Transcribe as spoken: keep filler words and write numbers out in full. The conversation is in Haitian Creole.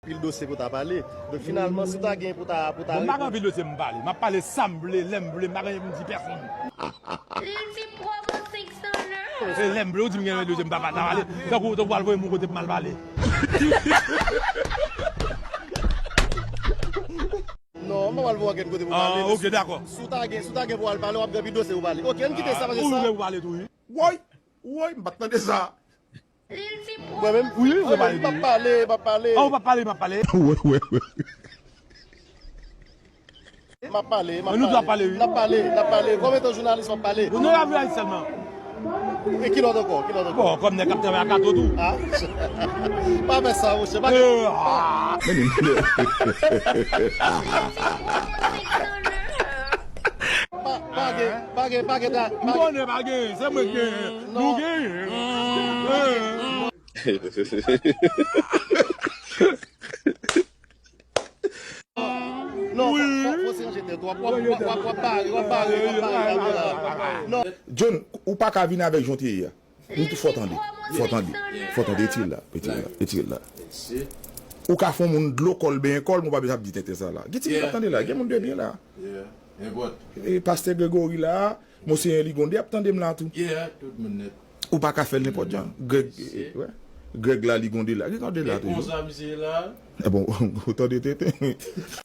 Anpil dosye pou ta pale. Donk, finalman, si w ta gen pou ta, pou ta... Bon, m pa gen anpil dosye m pale. M ap pale sa m vle, lè m vle, m pa gen pou m di pèsonn. Lil T Promo Six Stunner. E lè m vle, ou di m gen dosye m pa pale. Tankou, tankou al voye m yon kote pou m al pale. Non, m pa pral voye ankenn kote pou pale. Ah, ok, dakò. Si w ta gen, si w ta gen pou al pale, w ap gen anpil dosye pou pale. Ok, ann kite sa, pase sa. Ou gen pou pale tou, wi. Woy, woy, m pa t tande sa. Mwen menm, wi, se pale, m p ap pale, m p ap pale. Ah, ou p ap pale, m p ap pale. Wi, wi, wi. M ap pale, m ap pale. Men nou dwe pale, wi. N ap pale, n ap pale. Kòm etan jounalis, m ap pale. Onorab Rice sèlman. E ki lòt ankò? Ki lòt ankò? Bon, kòm nèg k ap travay ak Kato tou. Ah? Pa fè sa, monchè. Pa gen... Eh, ah. Pa, pa gen, pa gen, pa gen, pa gen. M konnen pa gen, se mwen ki genyen. Nou genyen. Eh. Non, fò, fò, fò se ranje tèt ou. W ap, w ap, w ap, w ap bare, w ap bare, w ap bare kamera. Non. John, ou pa ka vin avèk jan w te ye a. Nou tou fò tande. Fò tande. Fò tande, retire l la. Retire l la. Retire l la. Ou ka fè yon moun dlo kò l, benyen kò l, men w pa bezwen ap di tenten sa la. Gen timoun k ap tande la. Gen moun de byen la. E pastè Gregory la, Monseyè Ligonde ap tande m la tou. Ou pa ka fè l nenpòt jan. Greg, wè. Greg la, Ligonde la. Ligonde la toujou. E bon, ou tande tenten.